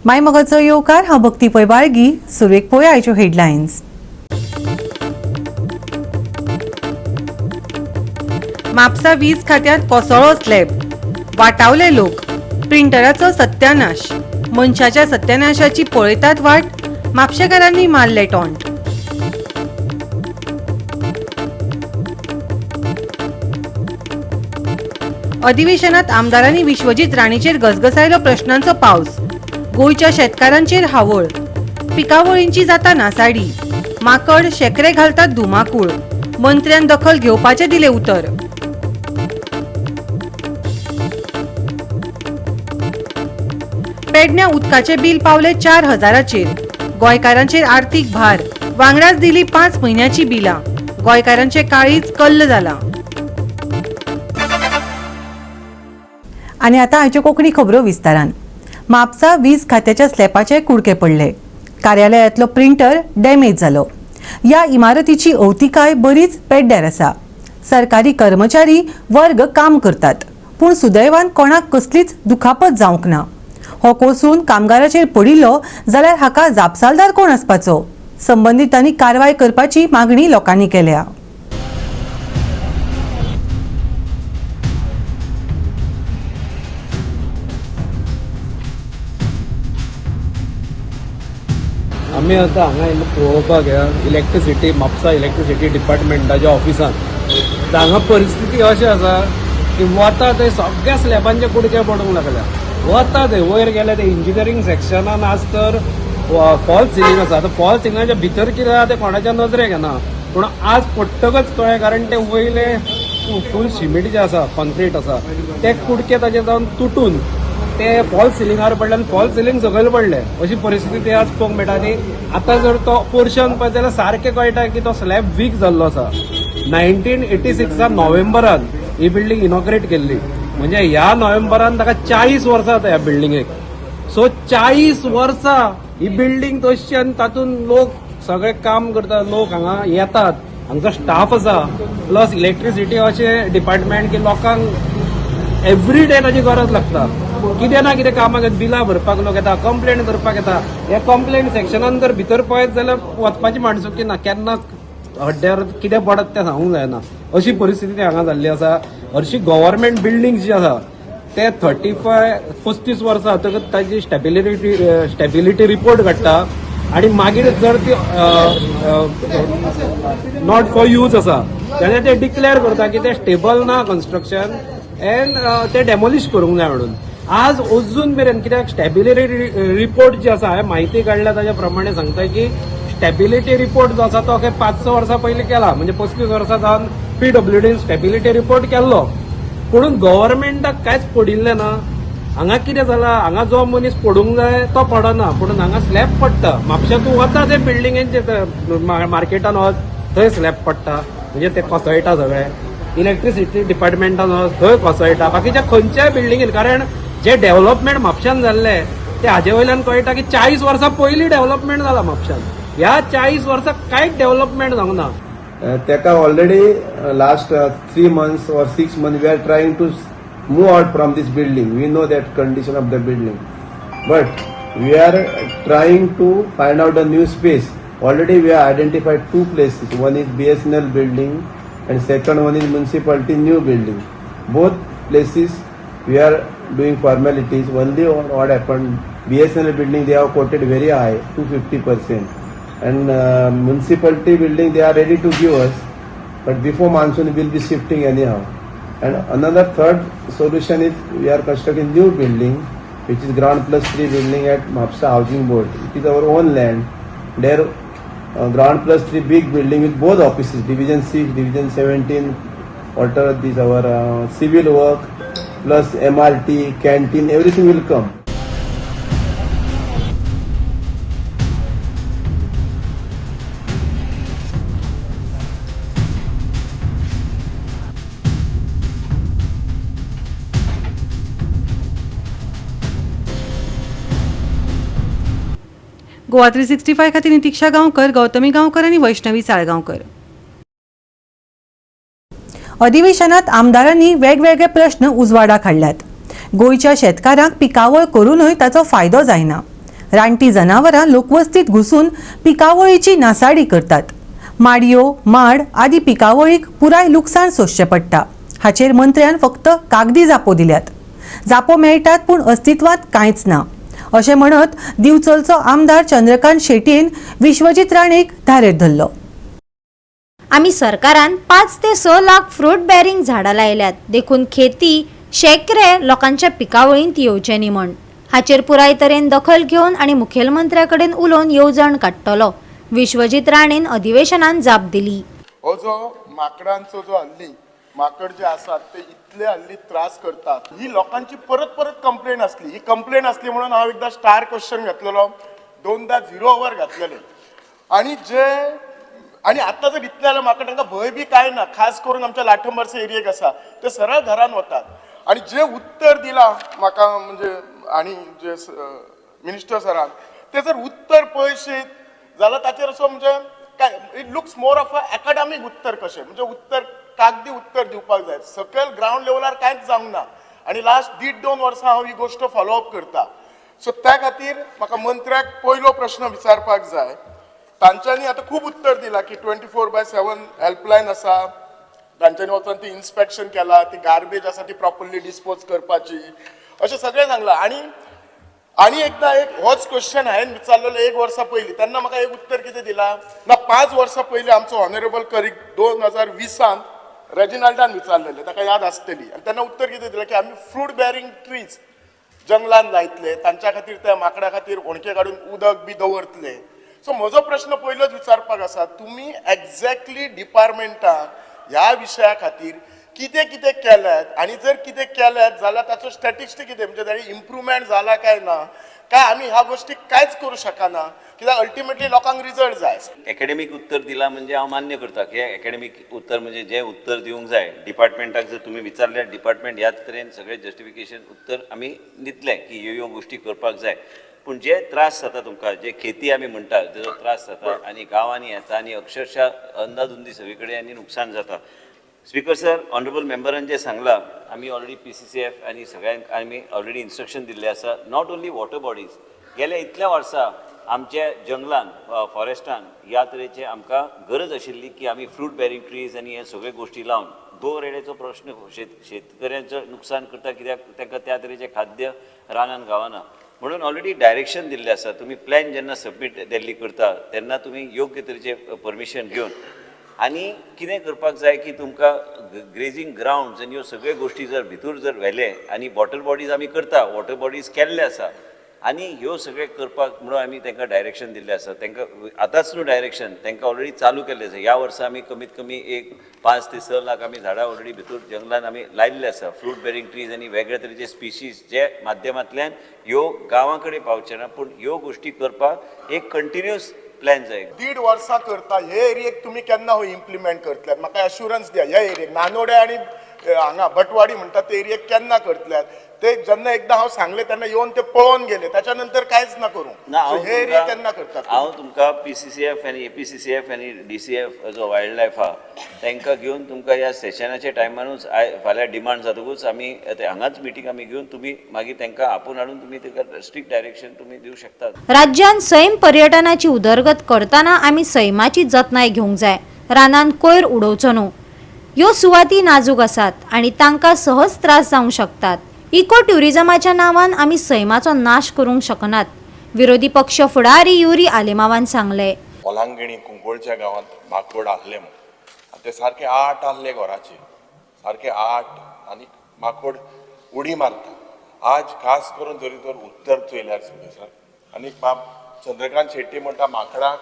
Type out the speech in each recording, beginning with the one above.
माय मगाचो येवकार. हांव भक्ती पै बाळगी. सुरवेक पळोवया आयच्यो हेडलायन्स. म्हापसा वीज खात्यांत कोसळ्ळो स्लॅब, वाटावले लोक. प्रिंटराचो सत्यानाश, मनशाच्या सत्यानाशाची पळयतात वाट. म्हापशेकारांनी मारले टॉन्ट. अधिवेशनात आमदारांनी विश्वजीत राणेचेर गसगसायलो प्रश्नांचो पावस. गोंयच्या शेतकारांचेर हावळ, पिकावळींची जाता नासाडी. माकड शेकरे घालतात धुमाकूळ. मंत्र्यान दखल घेवपाचें दिलें उतर. पेडण्या उदकाचें बिल पावलें 4000चेर. गोंयकारांचेर आर्थीक भार. वांगडाच दिली 5 म्हयन्याची बिलां. गोंयकारांचें काळीज कल्ल जालां. आनी आतां आयच्यो कोंकणी खबरो विस्तारान. म्हापसा वीज खात्याच्या स्लॅपाचे कुडके पडले. कार्यालयांतलो प्रिंटर डॅमेज जालो. ह्या इमारतीची अवतिकाय बरीच पेड्ड्यार आसा. सरकारी कर्मचारी वर्ग काम करतात, पूण सुदैवान कोणाक कसलीच दुखापत जावंक ना. हो कोसळून कामगाराचेर पडिल्लो जाल्यार हाका जापसालदार कोण आसपाचो? संबंदितांनी कारवाय करपाची मागणी लोकांनी केल्या. आमी आतां हांगा येयल्ले पळोवपाक ह्या इलेक्ट्रिसिटी, म्हापसा इलेक्ट्रिसिटी डिपार्टमेंटाच्या ऑफिसान. तर हांगा परिस्थिती अशी आसा की वता थंय सगळ्या स्लॅबांचे कुडके पडूंक लागल्या. वता थंय वयर गेले ते इंजिनियरींग सेक्शनान आज तर फॉल्स सिलींग आसा. आतां फॉल्स सिलिंगाच्या भितर कितें आसा तें कोणाच्या नजरेक येना, पूण आज पडटकच कळ्ळें, कारण ते वयले फूल सिमेंट जे आसा, कॉन्क्रीट आसा, ते कुडके ताजे जावन तुटून ते फॉल्स सिलिंगार पडले आनी फॉल्स सिलींग सकयल पडले. अशी परिस्थिती आज पळोवंक मेळटा. आनी आतां जर तो पोर्शन पळयत जाल्यार सारकें कळटा की तो स्लॅब वीक जाल्लो आसा. 1986 नोव्हेंबरान ही बिल्डींग इनॉग्रेट केल्ली, म्हणजे ह्या नोव्हेंबरान ताका 40 वर्सां जाता ह्या बिल्डिंगेक. सो 40 वर्सां ही बिल्डींग तशी आनी तातूंत लोक सगळे काम करता, लोक हांगा येतात, हांगचो स्टाफ आसा, प्लस इलेक्ट्रिसिटी अशें डिपार्टमेंट की लोकांक एवरी डे ताची गरज लागता. कितें ना कितें कामाक, बिलां भरपाक लोक येता, कंप्लेन करपाक येता. हे कंप्लेन सेक्शनान जर भितर पळयत जाल्यार वचपाची माणसुकी ना. केन्ना हड्ड्यार कितें पडत तें सांगूंक जायना, अशी परिस्थिती हांगा जाल्ली आसा. हरशी गव्हर्मेंट बिल्डींग जी आसा ते 35 35 वर्सां जातकच ताजी स्टेबिलिटी रिपोर्ट काडटा आनी मागीर जर ती not for use आसा जाल्यार ते डिक्लेअर करता की ते स्टेबल ना कन्स्ट्रक्शन एंड ते डेमोलिश करूंक जाय म्हणून. आज अजून मेरेन कित्याक स्टेबिलिटी रिपोर्ट जी आसा, हांवें म्हायती काडल्या ताच्या प्रमाणे सांगता की स्टेबिलिटी रिपोर्ट जो आसा तो 5-6 वर्सां पयलीं केला, म्हणजे 35 वर्सां जावन पीडब्ल्यूडीन स्टेबिलिटी रिपोर्ट केल्लो, पूण गव्हर्मेंटाक कांयच पडिल्लें ना. हांगा कितें जालां, हांगा जो मनीस पडूंक जाय तो पडना, पूण हांगा स्लॅब पडटा. म्हापशा तूं वता ते बिल्डिंगेंचे मार्केटान वच, थंय स्लॅब पडटा, म्हणजे ते कोसळटा सगळे. इलेक्ट्रिसिटी डिपार्टमेंटान वच, थंय कोसळटा. बाकीच्या खंयच्याय बिल्डिंगेन, कारण जे डेव्हलपमेंट म्हापशान जाल्लें ते हाजे वयल्यान कळटा की 40 वर्सां पयलीं डेव्हलपमेंट जालां म्हापशान. ह्या 40 वर्सां कांयच डेव्हलपमेंट जावंक ना. Teka already last 3 months or 6 months we are trying to move out from this building. We know that condition of the building, but we are trying to find out a new space. Already we have identified 2 places. One is BSNL building and second one is municipality new building. Both places we are doing formalities. Only what happened, BSNL building they have quoted very high, 250%. And municipality building they are ready to give us, but before monsoon we will be shifting anyhow. And another third solution is we are constructing new building, which is ground plus 3 building at Mapsa Housing Board. It is our own land. There ground plus 3 big building with both offices, Division 6, Division 17, water, this our civil work, plus MRT, canteen, everything will come. Goa 365 खातीर नितिक्षा गांवकर, गौतमी गांवकर आनी वैष्णवी साळगांवकर. अधिवेशनात आमदारांनी वेगवेगळे प्रश्न उजवाडाक हाडल्यात. गोंयच्या शेतकारांक पिकावळ करूनय ताचो फायदो जायना. रानटी जनावरां लोकवस्तीत घुसून पिकावळीची नासाडी करतात. माडयो, माड आदी पिकावळीक पुराय लुकसाण सोंसचें पडटा. हाचेर मंत्र्यान फक्त कागदी जापो दिल्यात. जापो मेळटात पूण अस्तित्वांत कांयच ना अशें म्हणत दिवचलचो आमदार चंद्रकांत शेटयेन विश्वजीत राणेक धारेर धरलो. आमी सरकारान 5 ते 6 लाख फ्रूट बेरिंग झाडां लायल्यात, देखून खेती शेकरे लोकांच्या पिकावळींत येवचे न्ही म्हण. हाचेर पुराय तरेन दखल घेवन आनी मुखेलमंत्र्या कडेन उलोवन येवजण काडटलो. विश्वजीत राणेन अधिवेशनान जाप दिली. हो जो माकडांचो जो हल्ली माकड जे आसात ते इतले हल्ली त्रास करतात, ही लोकांची परत परत कंप्लेन आसली. ही कंप्लेन आसली म्हणून हांव एकदां स्टार क्वेश्चन घातलेलो, दोनदा झिरो ओवर घातलेले. आनी जे आनी आतां जर इतले जाल्यार म्हाका तांकां भंय बी कांय ना. खास करून आमच्या लाठंबारसे एरियेक आसा ते सरळ घरान वतात. आनी जे उत्तर दिलां म्हाका म्हणजे आनी जे मिनिस्टर सरान ते जर उत्तर पळयशीत जाल्यार ताचेर असो म्हणजे काय it looks more of a academic उत्तर कशें, म्हणजे उत्तर कागदी उत्तर दिवपाक जाय. सकयल ग्रावंड लेवलार कांयच जावंक ना. आनी लास्ट 1.5-2 वर्सां हांव ही गोश्ट फॉलोअप करता. सो त्या खातीर म्हाका मंत्र्याक पयलो प्रश्न विचारपाक जाय. तांच्यांनी आतां खूब उत्तर दिलां की 24/7 हेल्पलायन आसा, तांच्यांनी वचोन ती इन्स्पेक्शन केलां, ती गार्बेज आसा ती प्रॉपरली डिस्पोज करपाची, अशें सगळें सांगलां. आनी आनी एकदां एक होच क्वेश्चन हांवें विचारलेलो 1 वर्सा पयलीं, तेन्ना म्हाका एक उत्तर कितें दिलां ना, 5 वर्सां पयलीं आमचो ऑनरेबल करीक 2020 रेजिनाल्डान विचारलेलें, ताका याद आसतली. आनी तेन्ना उत्तर कितें दिलां की आमी फ्रूट बेरिंग ट्रीज जंगलान लायतले, तांच्या खातीर त्या माकडां खातीर होणके काडून उदक बी दवरतले. सो म्हजो प्रश्न पयलोच विचारपाक आसा, तुमी एग्जॅक्टली डिपार्टमेंटान ह्या विशया खातीर कितें कितें केल्यात आनी जर कितें केल्यात जाल्यार ताचो स्टॅटिस्टीक कितें, म्हणजे ताणी इम्प्रुवमेंट जाला काय ना, काय आमी ह्या गोश्टी कांयच करूं शकना, कित्याक अल्टिमेटली लोकांक रिजल्ट जाय. एकेडमीक उत्तर दिलां म्हणजे हांव मान्य करता की एकेडमीक उत्तर म्हणजे जें उत्तर दिवंक जाय डिपार्टमेंटाक जर तुमी विचारल्यार डिपार्टमेंट ह्याच तरेन सगळें जस्टिफिकेशन उत्तर आमी दितले की ह्यो ह्यो गोश्टी करपाक जाय. पूण जे त्रास जाता तुमकां, जे खेती आमी म्हणटा तेजो त्रास जाता आनी गांवांनी येता आनी अक्षरशः अंदाधुंदी सगळे कडेन आनी नुकसान जाता. स्पीकर सर, ऑनरेबल मेंबरान जें सांगलां, आमी ऑलरेडी PCCF आनी सगळ्यांक आमी ऑलरेडी इन्स्ट्रक्शन दिल्लें आसा. Not only water bodies, गेल्या इतल्या वर्सां आमच्या जंगलान फॉरेस्टान ह्या तरेचे आमकां गरज आशिल्ली की आमी फ्रूट बेरिंग ट्रीज आनी हे सगळे गोश्टी लावन गो रेड्याचो प्रश्न शेतकऱ्यांचो नुकसान करता, कित्याक तांकां त्या तरेचें खाद्य रानान गावना. म्हणून ऑलरेडी डायरेक्शन दिल्लें आसा. तुमी प्लॅन जेन्ना सबमीट दिल्ली करता तेन्ना तुमी योग्य तरेचें परमिशन घेवन आनी कितें करपाक जाय की तुमकां ग्रेजींग ग्रावंड्स आनी ह्यो सगळ्यो गोश्टी जर भितर जर व्हेले आनी वॉटर बॉडीज आमी करता, वॉटर बॉडीज केल्ले आसा आनी ह्यो सगळे करपाक म्हणून आमी तांकां डायरेक्शन दिल्लें आसा. तांकां आतांच न्हू डायरेक्शन, तांकां ऑलरेडी चालू केल्लें आसा. ह्या वर्सा आमी कमीत कमी एक 5 ते 6 लाख आमी झाडां ऑलरेडी भितर जंगलान आमी लायिल्ले आसा. फ्रूट बेरिंग ट्रीज आनी वेगळे तरेचे स्पिशीज जे माध्यमांतल्यान ह्यो गांवां कडेन पावचे ना, पूण ह्यो गोश्टी करपाक एक कंटिन्युअस प्लॅन जाय. 1.5 वर्सां करता हे एरियेक तुमी केन्ना हो इम्प्लिमेंट करतले म्हाका एश्युरन्स द्या. ह्या एरियेक नानोड्या आनी हांगा भटवाडी म्हणटा ते एरियेक केन्ना करतले ते, जेन्ना एकदां हांव सांगलें तेन्ना येवन ते पळोवन गेले, ताच्या नंतर कांयच ना करूंक. हे एरिया केन्ना करतात? हांव तुमकां PCCF आनी APCCF आनी DCF जो वायल्ड लायफ आहा तांकां घेवन तुमकां ह्या सेशनाच्या टायमानूच फाल्यां डिमांड जातकूच आमी हांगाच मिटींग आमी घेवन तुमी मागीर तांकां आपोवन हाडून तुमी तांकां स्ट्रिक्ट डायरेक्शन तुमी दिवं शकतात. राज्यान सैम पर्यटनाची उदरगत करतना आमी सैमाची जतनाय घेवंक जाय. रानान कोयर उडोवचो न्हू. ह्यो सुवाती नाजूक आसात आनी तांकां सहज त्रास जावंक शकतात. इको ट्युरिजमाच्या नांवान आमी सैमाचो नाश करूंक शकनात, विरोधी पक्ष फुडारी युरी आलेमावान सांगले. ओलांगिणी कुंकळच्या गांवांत माकोड आहले म्हूण ते सारके 8 आहले घराचे, सारके 8 आनी माकोड उडी मारता. आज खास करून जरी तर उत्तर चोयल्यार सुद्दां सर, आनी बाब चंद्रकांत शेट्टी म्हणटा माकडाक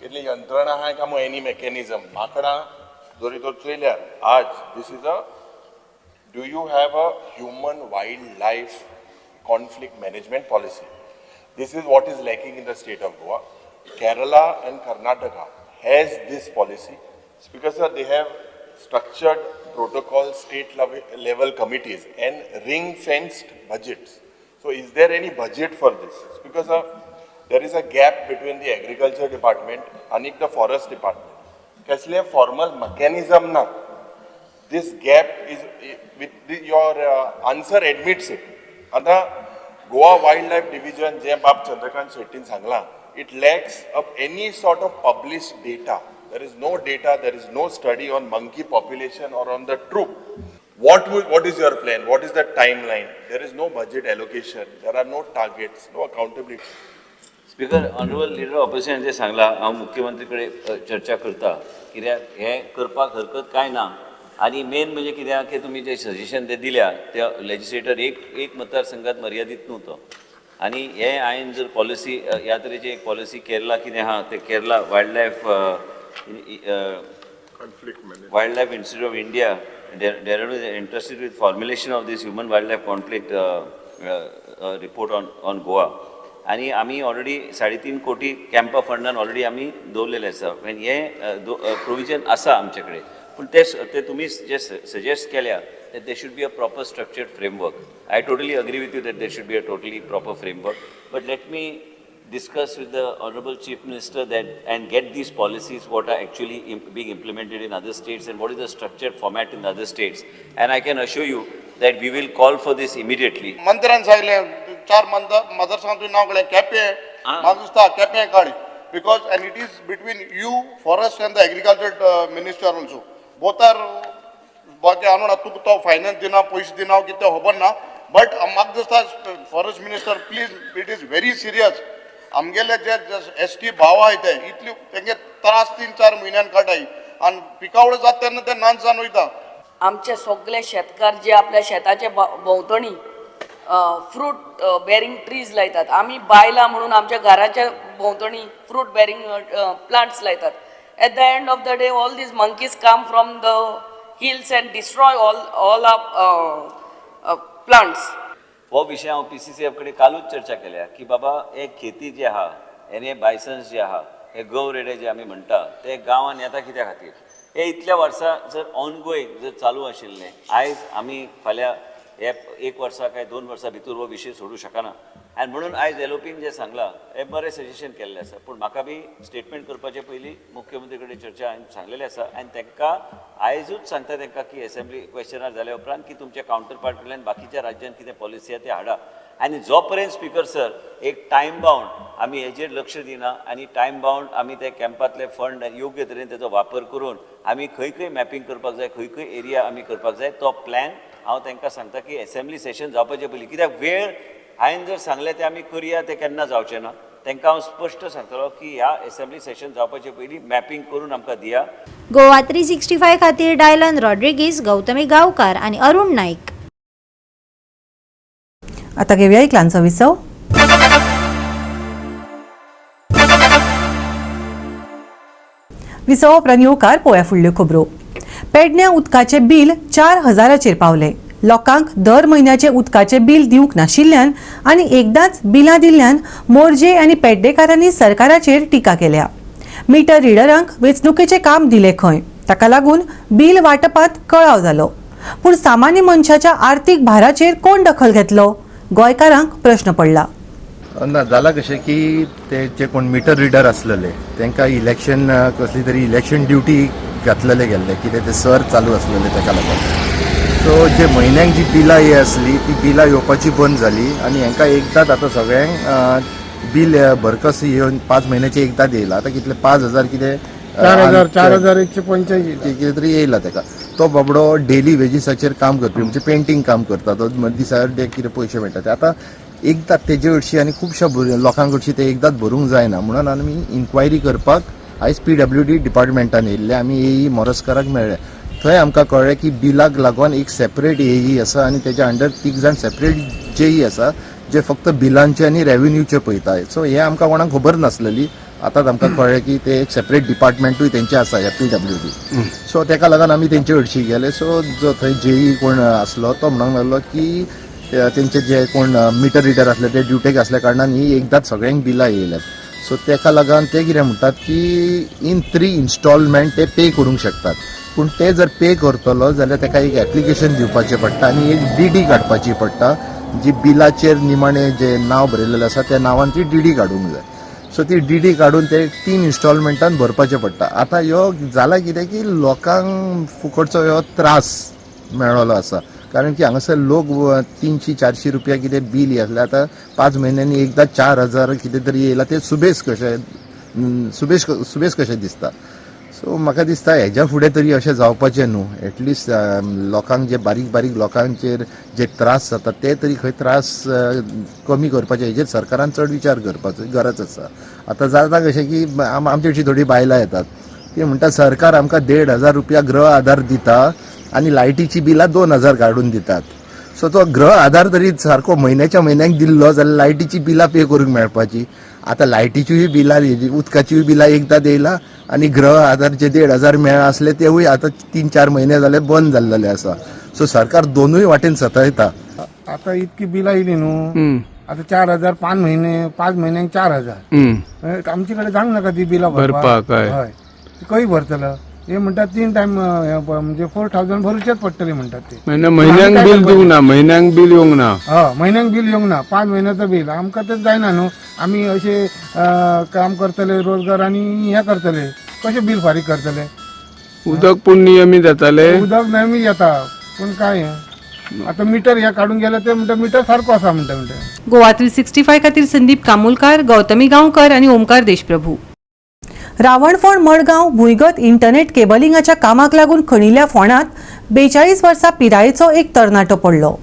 केल्ली यंत्रणा आहाय काय म्हूण एनी मेकॅनिजम. माकडां जरी तर चोयल्यार आज this is a do you have a human wildlife conflict management policy? This is what is lacking in the state of Goa. Kerala and Karnataka has this policy. It's because sir, they have structured protocol, state level committees and ring-fenced budgets. So is there any budget for this? It's because there is a gap between the agriculture department and the forest department. Kasle formal mechanism na. This gap is, with your answer admits it. Ata Goa wild life division जें बाब चंद्रकांत शेट्टीन सांगलां, it lacks of any sort of published data. There is no data, there is no study on monkey population or on the troop. What is your plan? What is the timeline? There is no budget allocation. There are no targets, no accountability. Speaker, honourable leader opposition जे सांगला, हांव मुख्यमंत्री कडेन चर्चा करता, कित्याक हें करपाक हरकत कांय ना. आनी मेन म्हणजे कित्याक की तुमी जे सजेशन ते दिल्या ते लेजिस्लेटर एक एक मतदारसंघात मर्यादीत न्हू तो. आनी हे हांवें जर पॉलिसी ह्या तरेची एक पॉलिसी केरला कितें आहा ते Kerala wildlife Wildlife Institute of India, Dehradun is interested with formulation of this human wildlife conflict report on Goa. आनी आमी ऑलरेडी 3.5 कोटी कॅम्पा फंडान ऑलरेडी आमी दवरलेले आसा. आनी हें प्रोविजन आसा आमचे कडेन, पूण ते तुमी जे सजेस्ट केल्या that there should be a proper structured framework. I totally agree with you that there should be a totally proper framework, but let me discuss with the Honorable Chief Minister that and get these policies what are actually being implemented in other states and what is the structured format in other states. And I can assure you that we will call for this immediately. मंत्र्यान सांगलें चार मतदारसंघात तुवें नांव काडलें केपें, म्हाका दिसता केपें काड, because and it is between you forest and the agriculture minister also, both are बाकी हांव ना तुका तो फायनान्स दिना, पयशे दिना, कितें खबर ना, बट म्हाका दिसता forest minister please, it is very serious. आमगेले जे एस टी भाव आहाय ते इतले तेंगे त्रास 3-4 म्हयन्यान काडाय आनी पिकावळ जाता तेन्ना ते नाच जावन वयता. आमचे सगळे शेतकार जे आपल्या शेताचे भोंवतणी फ्रूट बेरींग ट्रीज लायतात, आमी बायलां म्हणून आमच्या घराच्या भोंवतणी फ्रूट बेरींग प्लांट्स लायतात. At the end of the day all these monkeys come from the hills and destroy all our plants. हो विशय हांव PCCF कडेन कालूच चर्चा केल्या की बाबा हे खेती जे आहा आनी हे बायसन्स जे आहा, हे गव रेडे जे आमी म्हणटा ते गांवान येता कित्या खातीर, हे इतल्या वर्सां जर ऑनगोईंग जर चालू आशिल्लें, आयज आमी फाल्यां हे 1 वर्सा काय 2 वर्सां भितर हो विशय सोडूं शकना. आनी म्हणून आयज एलओपीन जें सांगलां हें बरें सजेशन केल्लें आसा, पूण म्हाका बी स्टेटमेंट करपाचे पयलीं मुख्यमंत्री कडेन चर्चा हांवें सांगलेली आसा. आनी तांकां आयजूच सांगता तांकां की एसेंब्ली क्वेश्चनार जाल्या उपरांत की तुमच्या कावंटर पार्ट कडल्यान बाकीच्या राज्यांत कितें पॉलिसी आसा ते हाडा. आनी जो पर्यंत स्पीकर सर एक टायम बावंड आमी हेजेर लक्ष दिना आनी टायम बावंड आमी ते कॅम्पांतले फंड योग्य तरेन तेजो वापर करून आमी खंय खंय मॅपिंग करपाक जाय, खंय खंय एरिया आमी करपाक जाय, तो प्लॅन हांव तांकां सांगता की एसेंब्ली सेशन जावपाचे पयलीं, कित्याक वेळ हांवें जर सांगलें तें आमी करुया तें केन्ना जावचें ना. तांकां हांव स्पश्ट सांगतलो की ह्या एसेंब्ली सेशन जावपाचे पयलीं मॅपिंग करून आमकां दिया. गोवा 365 खातीर डायलन रॉड्रिगीज, गौतमी गांवकार आनी अरुण नाईक. आता घेऊया एक ल्हानसो विसव. विसवा उपरांत येवकार पळोवया फुडल्यो खबरो. पेडण्या उदकाचें बील 4000 पावलें. लोकांक दर म्हयन्याचें उदकाचें बील दिवंक नाशिल्ल्यान आनी एकदांच बिलां दिल्ल्यान मोरजे आनी पेड्डेकारांनी सरकाराचेर टिका केल्या. मिटर रिडरांक वेंचणुकेचें काम दिलें खंय, ताका लागून बील वांटपांत कळाव जालो. पूण सामान्य मनशाच्या आर्थीक भाराचेर कोण दखल घेतलो, गोंयकारांक प्रश्न पडला. ना जाला कशें की ते जे कोण मिटर रिडर आसलेले तांकां इलेक्शन कसली तरी इलेक्शन ड्युटी घातलेले गेल्ले, कितें ते सर चालू आसलेले ताका लागून. सो जे म्हयन्याक जी बिलां ये आसली ती बिलां येवपाची बंद जाली आनी हांकां एकदांच आतां सगळ्यांक बील भरकस येवन 5 म्हयन्याचे एकदांच येयला. आतां कितले 5000 कितें 4185 कितें तरी येयला ताका. तो बाबडो डेली वेजीसाचेर काम करपी, म्हणजे पेंटींग काम करता, तो दिसा कितें पयशे मेळटा ते आतां एकदां तेजे कडशी आनी खुबश्या लोकां कडशी ते एकदांच भरूंक जायना म्हणून आमी इन्क्वायरी करपाक आयज PWD डिपार्टमेंटान येयल्ले. आमी एई मोरजकाराक मेळ्ळे, थंय आमकां कळ्ळें की बिलाक लागून एक सेपरेट एई आसा आनी तेज्या अंडर 3 जाण सेपरेट जेई आसा जे फक्त बिलांचे आनी रेवेन्यूचे पळयता. सो हें आमकां कोणाक खबर नासलेली, आतांच आमकां कळ्ळें की ते एक सेपरेट डिपार्टमेंटूय तेंचे आसा ह्या PWD. सो तेका लागून आमी तेंचे हडशी गेले. सो जो थंय जेई कोण आसलो तो म्हणूंक लागलो की तेंचे जे कोण मिटर रिडर आसले ते ड्युटेक आसल्या कारणान ही एकदांच सगळ्यांक बिलां येयल्यात. सो तेका लागून ते कितें म्हणटात की इन 3 इन्स्टॉलमेंट ते पे करूंक शकतात, पूण ते जर पे करतलो जाल्यार तेका एक एप्लिकेशन दिवपाचें पडटा आनी एक DD काडपाची पडटा, जी बिलाचेर निमाणें जे नांव बरयलेलें आसा त्या नांवान ती DD काडूंक जाय. सो ती DD काडून ते 3 इन्स्टॉलमेंटान भरपाचें पडटा. आतां ह्यो जाला कितें की लोकांक फुकटचो ह्यो त्रास मेळ्ळो आसा. कारण की हांगासर लोक 300-400 रुपया कितें बील आसलें, आतां 5 म्हयन्यांनी एकदां 4000 कितें तरी येयला, तें सुबेज कशें सुबेज सुबेज कशें दिसता. सो म्हाका दिसता हेज्या फुडें तरी अशें जावपाचें न्हू. एटलिस्ट लोकांक जे बारीक बारीक लोकांचेर जे त्रास जाता ते तरी खंय त्रास कमी करपाचे हेजेर सरकारान चड विचार करपाचो गरज आसा. आतां जाता कशें की आमचे हरशीं थोडीं बायलां येतात, ती म्हणटा सरकार आमकां 1500 रुपया गृह आधार दिता आनी लायटीची बिलां 2000 काडून दितात. सो तो गृह आधार तरी सारको म्हयन्याच्या म्हयन्याक दिल्लो जाल्यार लायटीची बिलां पे करूंक मेळपाची. आतां लायटीच्यूय बिलां, उदकाच्यूय बिलां एकदां येयला आनी गृह आधार जे 1500 मेळ आसले तेवूय आतां 3-4 म्हयने जाले बंद जाल्लेले आसा. सो सरकार दोनूय वाटेन सतायता. आतां इतकी बिलां येयली न्हू, आतां 4000 5 म्हयने, 5 म्हयन्यांक 4000 आमचे कडेन जावंक नाका ती बिलां भरपाक. हय, खंय भरतलो? हे म्हणटात 3 टायम म्हणजे 4000 भरूचेच पडटले म्हणटात ते. म्हयन्यांक बील दिवंक ना, म्हयन्यांक बील येवंक ना. हय, म्हयन्यांक बील येवंक ना, 5 म्हयन्याचो बील आमकां तें जायना न्हू. आमी अशे काम करतले रोजगार आनी हें करतले, कशें बील फारीक करतले? उदक पूण नियमीत येताले? उदक नेहमी येता, पूण काय आतां मिटर हे काडून गेले ते म्हणटा मिटर सारको आसा म्हणटा म्हणटा. गोवा 365 खातीर संदीप कामुलकार, गौतमी गांवकर आनी ओमकार देशप्रभू. रावणफोंड मडगांव भुंयगत इंटरनेट केबलिंगाच्या कामाक लागून खणिल्ल्या फोंडांत 42 वर्सां पिरायेचो एक तरणाटो पडलो.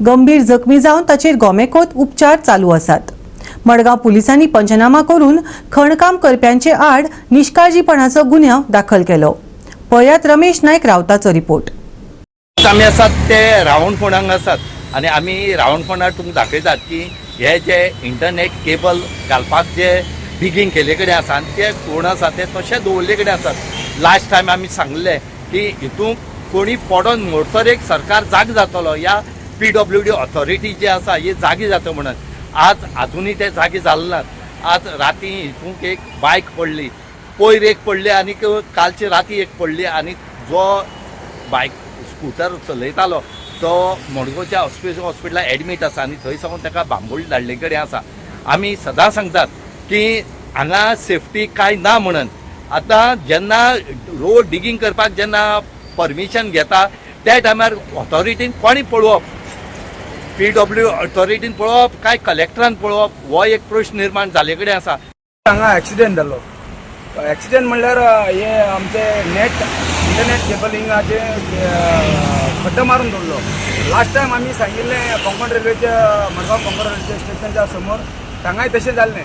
गंभीर जखमी जावन ताचेर गोमेकोत उपचार चालू आसात. मडगांव पुलिसांनी पंचनामा करून खणकाम करप्यांचे आड निश्काळजीपणाचो गुन्यांव दाखल केलो. पळयात रमेश नायक रावताचो रिपोर्ट. आमी आसात ते रावणफोंडांक आसात आनी आमी रावणफोंडार तुमकां दाखयतात की हे जे इंटरनेट केबल घालपाक जे डिगींग केल्ले कडेन आसा आनी ते कोण आसा ते तशे दवरले कडेन आसात. लास्ट टायम आमी सांगले की हितून कोणी पडोन मोडसर एक सरकार जाग जातलो या PWD authority जी आसा ही जागी जाता म्हणून आज आजुनूय ते जागे जाले नात. आज राती हितूंक एक बायक पडली, पयर एक पडली आनी कालचे राती एक पडली आनी जो बायक स्कुटर चलयतालो तो मडगांवच्या हॉस्पिटलाक एडमीट आसा आनी थंय सावन ताका बांबोळी धाडले कडेन आसा. आमी सदां सांगतात की हांगा सेफ्टी कांय ना म्हणून. आतां जेन्ना रोड डिगींग करपाक जेन्ना परमिशन घेता त्या टायमार ऑथॉरिटीन कोणी पळोवप, PW ऑथॉरिटीन पळोवप काय कलेक्टरान पळोवप, हो एक प्रश्न निर्माण जाल्ले कडेन आसा. हांगा एक्सिडेंट जालो. एक्सिडेंट म्हणल्यार हे आमचे नेट इंटरनेट केबलिंगाचे खड्डो मारून दवरलो. लास्ट टायम आमी सांगिल्लें कोंकण रेल्वेच्या मडगांव कोंकण रेल्वे स्टेशनच्या समोर हांगाय तशें जाल्लें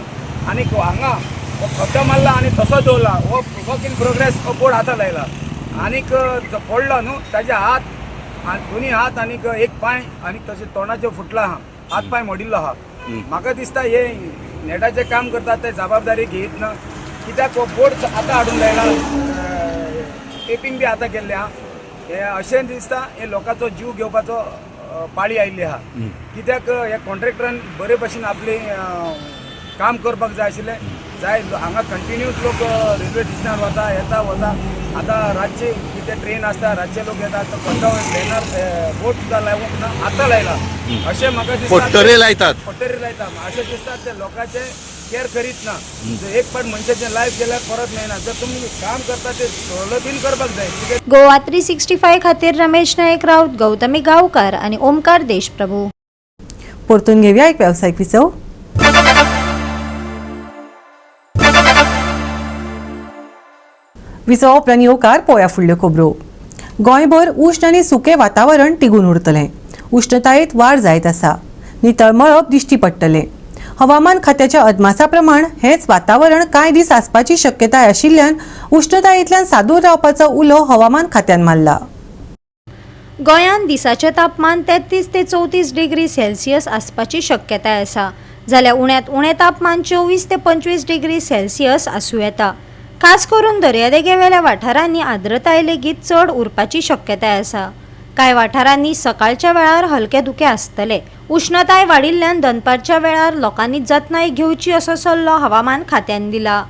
आनी हांगा हो खड्डो मारला आनी तसो दवरला. हो वर्क इन प्रोग्रेस हो बोर्ड आतां लायला आनीक जो पडलो न्हू ताजे हात दोनी हात आनीक एक पांय आनी तशें तोंडाचेर फुटला आहा, हात पांय मोडिल्लो आहा. म्हाका दिसता हे नेटाचें काम करतात ते जबाबदारी घेयत ना, कित्याक हो बोर्ड आतां हाडून लायला, टेपींग बी आतां केल्लें आहा. हे अशें दिसता हे लोकांचो जीव घेवपाचो पाळी आयिल्ली आहा. कित्याक ह्या कॉन्ट्रॅक्टरान बरे भशेन आपलें काम करपाक जाय आशिल्लें. जाय हांगा कंटिन्यूस लोक रेल्वे स्टेशनार वता येता वता. आतां रातचे कितें ट्रेन आसता रातचे लोक येता, तो खड्डो बॅनर बोर्ड सुद्दां लावूंक ना, आतां लायला अशें म्हाका दिसता. पट्टरे लायतात, पट्टरे लायता अशें दिसता. ते लोकांचे केअर करीत ना. एक पाट मनशाचें लायफ गेल्यार परत मेळना. जर तुमी काम करता ते सवलतीन करपाक जाय. गोवा 365 खातीर रमेश नायक राऊत, गौतमी गांवकार आनी ओमकार देशप्रभू. परतून घेऊया एक व्यावसायिक विसव. विसवा उपरांत येवकार पोया फुडल्यो खबरो. गोंयभर उश्ण आनी सुकें वातावरण तिगून उरतलें. उश्णतायेंत वाड जायत आसा. नितळ मळब दिश्टी पडटलें. हवामान खात्याच्या अदमासा प्रमाण हेंच वातावरण कांय दीस आसपाची शक्यताय आशिल्ल्यान उश्णतायेंतल्यान सादूर रावपाचो उलो हवामान खात्यान मारला. गोंयांत दिसाचें तापमान 33 ते 34 डिग्री सेल्सियस आसपाची शक्यताय आसा, जाल्यार उण्यांत उणें तापमान 24 ते 25 डिग्री सेल्सियस आसूं येता. खास करून दर्यादेगेवेल्या वाठारांनी आर्द्रताय लेगीत चड उरपाची शक्यताय आसा. कांय वाठारांनी सकाळच्या वेळार हलके धुकें आसतले. उश्णताय वाडिल्ल्यान दनपारच्या वेळार लोकांनी जतनाय घेवची असो सल्लो हवामान खात्यान दिला.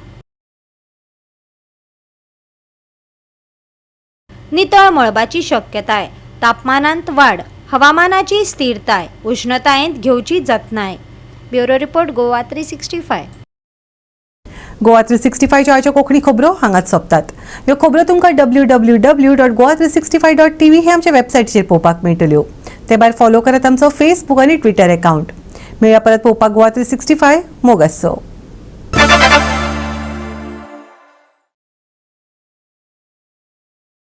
नितळ मळबाची शक्यताय, तापमानांत वाड, हवामानाची स्थिरताय, उश्णतायेंत घेवची जतनाय. Bureau report, Goa 365. गोवा 365च्यो आयच्यो कोंकणी खबरो हांगाच सोंपतात. ह्यो खबरो तुमकां www.goa365.tv हे आमच्या वेबसायटीचेर पळोवपाक मेळटल्यो. ते भायर फॉलो करात आमचो फेसबूक आनी ट्विटर अकाउंट. मेळया परत पळोवपाक गोवा 365. मोग आसचो.